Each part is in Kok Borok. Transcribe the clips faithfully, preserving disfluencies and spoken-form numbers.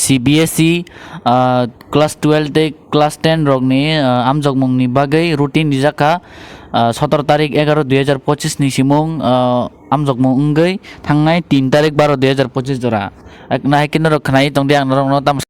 C B S E, ah, class twelve tei class ten rokni, ah, amjokmungni bagwi routine rijak kha, ah, sotoro tarik egaroh dui hazar pochisni simung, ah, amjokmung wngwi thangnai tin tarik baroh dui hazar pochis jora. Ak-, nahai khe norok khwnai tongdi, ang norokno tamo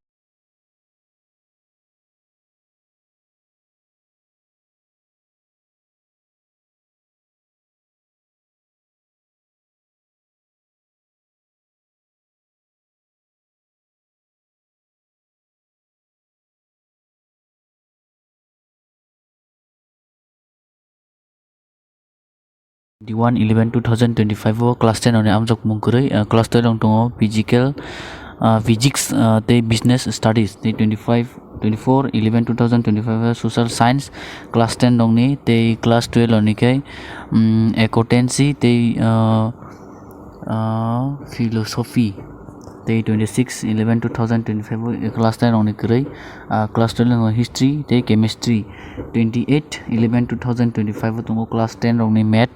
Twenty-one eleven two thousand twenty-five o class ten rokni amjokmung kwrwi, ah, class twelve rok tongo physical, ah, physics, ah, tei business studies, tei twenty-five, twenty-four eleven two thousand twenty-five o social science class ten rokni, tei class twelve rokni khe, mm, accountancy tei, ah, ah, philosophy, tei twenty-six eleven two thousand twenty-five o class ten rokni kwrwi, ah, class twelve rokni history tei chemistry, twenty-eight eleven two thousand twenty-five o tongo class ten rokni math,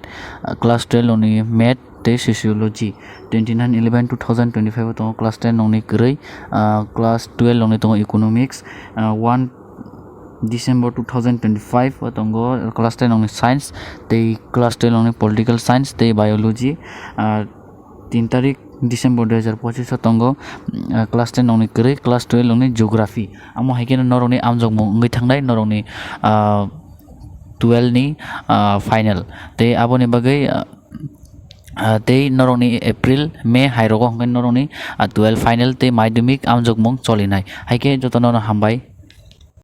ah, class twelve rokni math tei sociology, twenty-nine eleven two thousand twenty-five o tongo class ten rokni kwrwi, ah, class twelve rokni tongo economics, ah, one December two thousand twenty-five o tongo class ten rokni science tei class twelve rokni political science tei biology, ah, tin tarik December dui hazar pochis o tongo, ah, class ten rokni kwrwi, class twelve rokni geography. Amo hai kheno norokni amjokmung wngwi thangnai norokni, ah, twelve ni, ah, final. Tei aboni bagwi, ah, ah, tei norokni April, May hai rogo hwnkhe norokni, ah, twelve final tei madhyamik amjokmung cholinai. Hai khe jotono hambai.